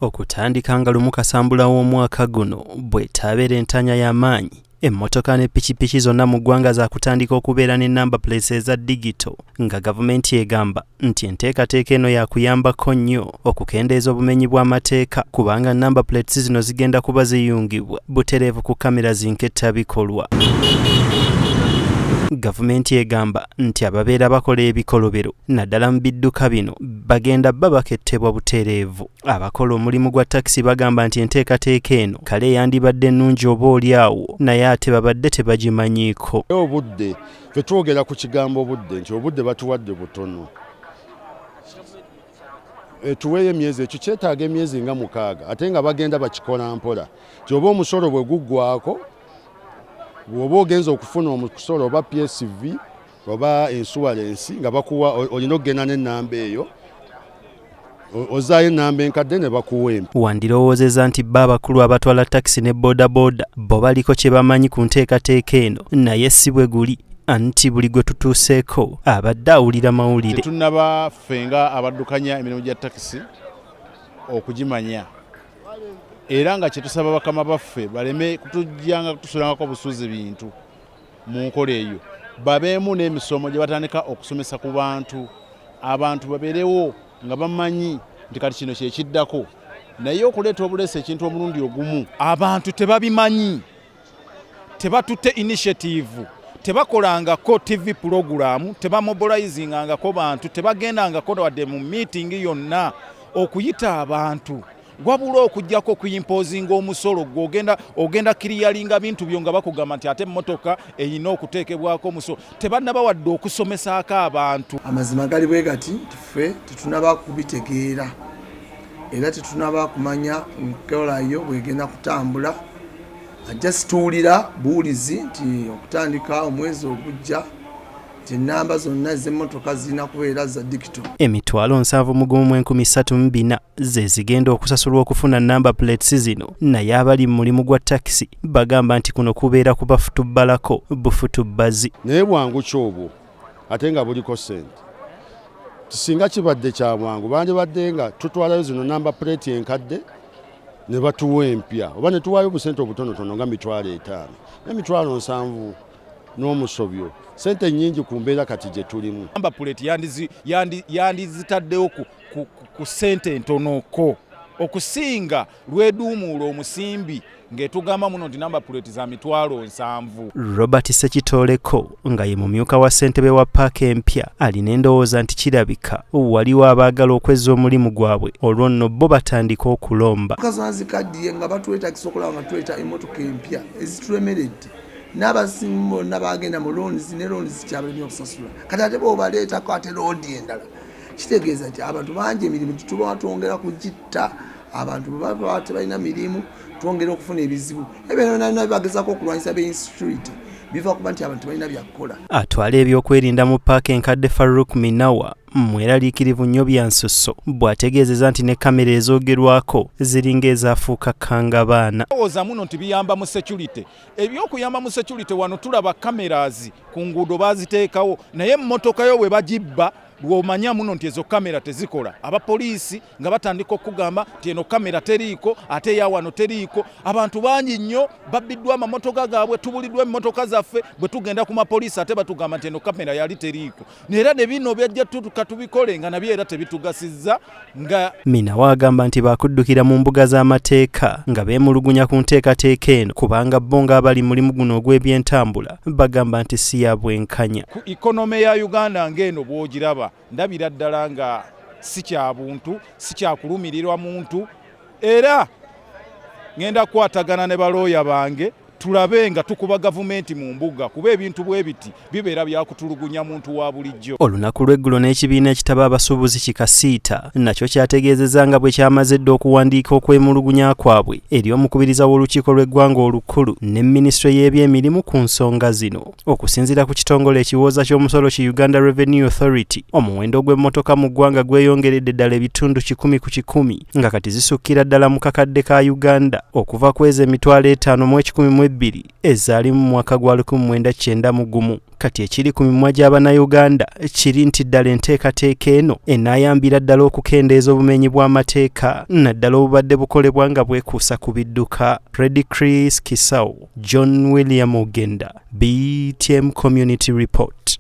Okutandika nga 1 Kasambula w'omwaka guno bw'etaabeera entanya y'amaanyi, emmotoka ne pikipiki zonna mu ggwanga zaakutandika okubeera ne number plates eza digito, nga gavumenti egamba nti enteekateeka eno yakuyambako nnyo okukendeeza obumenyi bw'amateeka, kubanga number plates zino zigenda kuba ziyungibwa butereevu ku kamera zinkettabikolwa. Gavumenti egamba nti ababeera bakola ebikolobero naddala mu bidduka bino bagenda bba bakettebwa butereevu. Abakola omulimu gwa takisi bagamba nti enteekateeka eno kale yandibadde nnungi oba oli awo, naye ate babadde tebagimanyiiko. Obudde, ffe twogera ku kigambo obudde, nti obudde batuwadde butono. Tuweeyo emyezi, ekyo kyetaaga emyezi nga 6, ate nga bagenda bakikola mpola. Nti oba omusolo bwe guggwako, bw'oba ogenza okufuna omusolo oba PSV oba insurance, nga bakuwa olina okugenda n'ennamba eyo, ozaayo ennamba enkadde ne bakuwa empya. Wandirowoozezza nti bo abakulu abatwala takisi ne boodabooda bo baliko kye bamanyi ku nteekateeka eno, naye si bwe guli, anti buli gwe tutuuseeko abadde awulira mawulire. Tetunnaba ffe nga abaddukanya emirimu gya takisi okugimanya, era nga kye tusaba bakama baffe baleme kutujjanga kutusulangako busuuzi bintu mu nkola eyo, babeemu n'emisomo gye batandika okusomesa ku bantu, abantu babeerewo nga bamanyi nti kati kino kye kiddako. Naye okuleeta obuleesa ekintu omulundi ogumu, abantu tebabimanyi, tebatutte initiative, tebakolangako TV program, tebamobilizingangako bantu, tebagendangako wadde mu meeting yonna okuyita abantu, wabula okujjako okuyimpozinga omusolo gwe ogenda kiriyalinga bintu byo nga bakugamba nti ate emmotoka erina okuteekebwako omusolo. Tebannaba wadde okusomesaako abantu. Amazima gali bwe gati, ffe tetunaba kubitegeera era tetunaba kumanya nkolayo bwegenda kutambula. Ajja situwulira buwulizi nti okutandika omwezi ogujja nti ennamba zonna ez'emmotoka zirina kubeera za digito. 71,304 ze zigenda okusasulwa okufuna number plates zino, naye abali mu mulimu gwa takisi bagamba nti kuno kubeera kubafutubbalako bufutubbazi. Naye bwangu ki obwo ate nga buliko ssente? Singa kibadde kya bwangu, bandibadde nga tutwalayo zino number plate enkadde ne batuwa empya, oba ne tuwaayo obusente obutonotono nga 50,000, 70,000 n'omusobyo, ssente nnyingi ku mbeera kati gye tulimu. Number plate yandizitaddewo ku ssente entonoko okusinga lweduumuula omusimbi ng'etugamba muno nti number plate za 70,000. Robert Ssekitooleko nga ye mumyuka wa ssentebe wa paaka empya alina endowooza nti kirabika waliwo abaagala okwezza omulimu gwabwe, olwo nno bo batandika okulomba. Emmotoka zonna zikaddiye nga batwetagisa okulaba nga tuleeta emmotoka empya ezitulemeredde, n'abasinga bonna bagenda mu loans ne loans zikyabalemye okusasula. Kati ate bw'obaleetako ate loodi endala, kitegeeza nti abantu bangi emirimu tuba twongera kugitta, abantu bwe baba tebalina mirimu twongera okufuna ebizibu. Ebyo byonna bagezaako okulwanyisa be insecurity biva kuba nti abantu tebalina byakukola. Atwala ebyokwerinda mu paaka enkadde Farouk Minawa mweraliikirivu nnyo bya nsusso bw'ategeezeza nti ne kamera ezoogerwako ziringa ezaafuuka kangabaana. Lowooza muno nti biyamba mu security. Ebyokuyamba mu security wano tulaba cameras ku nguudo baaziteekawo, naye emmotoka yo bwe bagibba lw'omanya muno nti ezo kamera tezikola. Abapoliisi nga batandika okugamba nti eno kamera teriiko, ate eya wano teriiko. Abantu bangi nnyo babbiddwa amamotoka gaabwe, tubuliddwa emmotoka zaffe, bwe tugenda ku mapoliisi ate batugamba nti eno kamera yali teriiko. Era ne bino byajja tutuka tubikole nga nabyo era tebitugasizza. Nga Minawa agamba nti baakuddukira mu mbuga z'amateeka nga beemulugunya ku nteekateeka eno, kubanga bo ng'abali mulimu guno ogw'ebyentambula bagamba nti si ya bwenkanya. Ku economy ya Uganda ng'eno bw'ogiraba, ndabira ddala nga si kya buntu, si kya kulumirirwa muntu, era ngenda kukwatagana ne balooya bange tulabe nga tukuba gavumenti mu mbuga, kuba ebintu bwe biti bibeera byakutulugunya muntu wa bulijjo. Olunaku lw'eggulo n'ekibiina ekitaba abasuubuzi kikasiita nakyo kyategeezezza nga bwe kyamaze dda okuwandiika okwemulugunya kwabwe eri omukubiriza w'olukiiko lw'eggwanga olukulu ne minisitule y'ebyemirimu ku nsonga zino. Okusinziira ku kitongole ekiwooza ky'omusolo ki Uganda Revenue Authority, omuwendo gw'emmotoka mu ggwanga gweyongeredde ddala ebitundu 100 ku 100, nga kati zisukkira ddala mu kakadde ka Uganda okuva ku ezo 5,112. 2 ezaali mu mwaka gwa 1991. Kati ekiri ku mimwa gy'Abannayuganda kiri nti ddala enteekateeka eno enaayambira ddala okukendeeza obumenyi bw'amateeka, naddala obubadde bukolebwa nga bwekuusa ku bidduka. Freddy Chris Kisau, John William Ogenda, BTM Community Report.